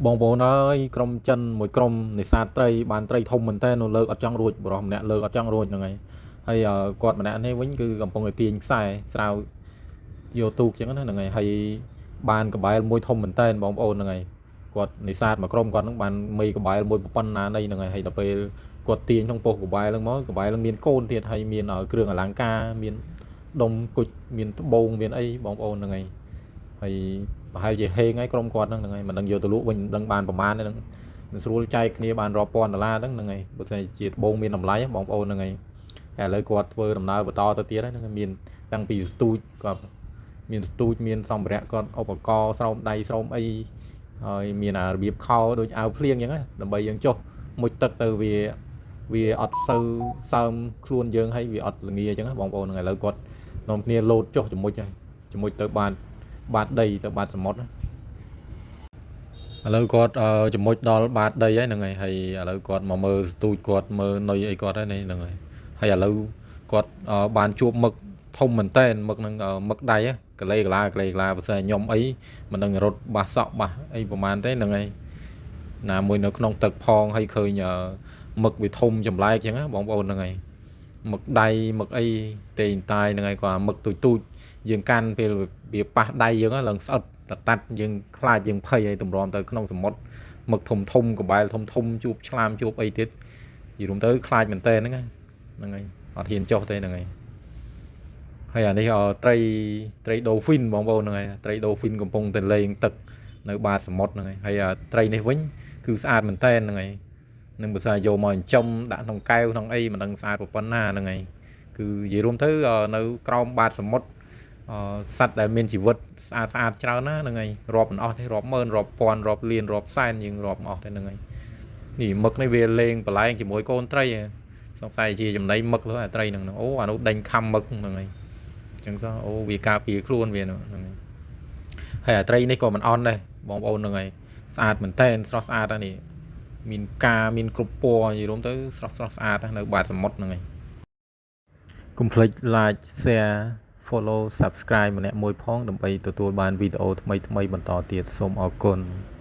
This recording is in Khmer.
បងប្អូនអើយក្រុមចិនមួយក្រុមនេសាទត្រីបានត្រីធំមែនតើនៅលើកអត់ចង់រួចបរោះម្នាក់លើកអត់ចង់រួចហ្នឹងហើយហើយគាត់ម្នាក់នេះវិញគឺកំពុងតែទាញខ្សែស្រាវយកទូកចឹងណាហ្នឹងហើយហើយបានកបែលមួយធំមែនតើបងប្អូនហ្នឹងហើយគាត់នេសាទមួយក្រុមគាត់ហ្នឹងបានមេកបែលមួយប៉ុណ្ណានៃហ្នឹងហើយហើយដល់ពេលគាត់ទាញក្នុងពោះកបែលហ្នឹងមកកបែលហ្នឹងមានកូនទៀតហើយមានគ្រឿងអលង្ការមានដុំគុជមានត្បូងមានអីបងប្អូនហ្នឹងហើយហើយប្រហែលជាហេងហើយក្រុមគាត់ហ្នឹងហ្នឹងហើយមិនដឹងយកទៅលក់វិញមិនដឹងបានប្រមាណទេហ្នឹងនឹងស្រួលចែកគ្នាបានរាប់ពាន់ដុល្លារហ្នឹងហ្នឹងហើយបើស្អីជាត្បូងមានតម្លៃបងប្អូនហ្នឹងហើយហើយឥឡូវគាត់ធ្វើដំណើរបន្តទៅទៀតហ្នឹងមានតាំងពីស្ទូចគាត់មានស្ទូចមានសម្ភារៈគាត់ឧបករណ៍ស្រោមដៃស្រោមអីហើយមានអារបៀបខោដូចអាវភ្លៀងអញ្ចឹងដើម្បីយើងចុះមុជទឹកទៅវាវាអត់សូវសើមខ្លួនយើងហើយវាអត់ល្ងាអញ្ចឹងបងប្អូនហ្នឹងឥឡូវគាត់នាំគ្នាលោតចុះជាមួយជាមួយទៅបានបាតដីទៅបាតសមុទ្រឥឡូវគាត់ចំណុចដល់បាតដីហើយហ្នឹងហើយហើយឥឡូវគាត់មកមើលស្ទូចគាត់មើលនុយអីគាត់ហើយហ្នឹងហើយហើយឥឡូវគាត់បានជួបមឹកធំមែនតែនមឹកហ្នឹងមឹកដៃកលេកលាកលេកលាបើសិនខ្ញុំអីមិនដឹងរត់បាសសក់បាសអីប្រហែលទេហ្នឹងហើយណាមួយនៅក្នុងទឹកផងហើយឃើញមឹកវាធំចម្លែកអញ្ចឹងបងប្អូនហ្នឹងហើយមឹកដៃមឹកអីទេតាយហ្នឹងហើយគាត់មឹកទូចទូចយើងកាន់ពេលវាប៉ះដៃយើងឡើងស្អិតតតាត់យើងខ្លាចយើងភ័យហើយតម្រាំទៅក្នុងសមុទ្រមឹកធំធំកបែលធំធំជួបឆ្លាមជួបអីទៀតនិយាយរួមទៅខ្លាចមែនតើហ្នឹងហ្នឹងហើយអត់ហ៊ានចុះទេហ្នឹងហើយហើយអានេះត្រីត្រីដូហ្វីនបងប្អូនហ្នឹងហើយត្រីដូហ្វីនកំពុងតែលេងទឹកនៅបាតសមុទ្រហ្នឹងហើយហើយត្រីនេះវិញគឺស្អាតមែនតើហ្នឹងហើយនឹងបើសិនយកមកចិញ្ចឹមដាក់ក្នុងកែវក្នុងអីមិនដឹងស្អាតប៉ុណ្ណាហ្នឹងហើយគឺនិយាយរួមទៅនៅក្រោមបាតសមុទ្រសត្វដែលមានជីវិតស្អាតស្អាតច្រើនណាហ្នឹងហើយរាប់មិនអស់ទេរាប់ម៉ឺនរាប់ពាន់រាប់លានរាប់សែនយើងរាប់មិនអស់ទេហ្នឹងហើយនេះមឹកនេះវាលេងប្រឡែងជាមួយកូនត្រីសង្ស័យជាចំណីមឹកលើអាត្រីហ្នឹងអូអានោះដេញខំមឹកហ្នឹងហើយអញ្ចឹងសោះអូវាការពារខ្លួនវាហ្នឹងហើយហើយអាត្រីនេះក៏មិនអន់ដែរបងប្អូនហ្នឹងហើយស្អាតមែនតែនស្រស់ស្អាតហ្នឹងនេះមានផ្កាមានគ្រប់ពណ៌និយាយរួមទៅស្រស់ស្រស់ស្អាតនៅបាតសមុទ្រហ្នឹងហើយកុំភ្លេច like share follow subscribe ម្នាក់មួយផងដើម្បីទទួលបានវីដេអូថ្មីៗបន្តទៀតសូមអរគុណ។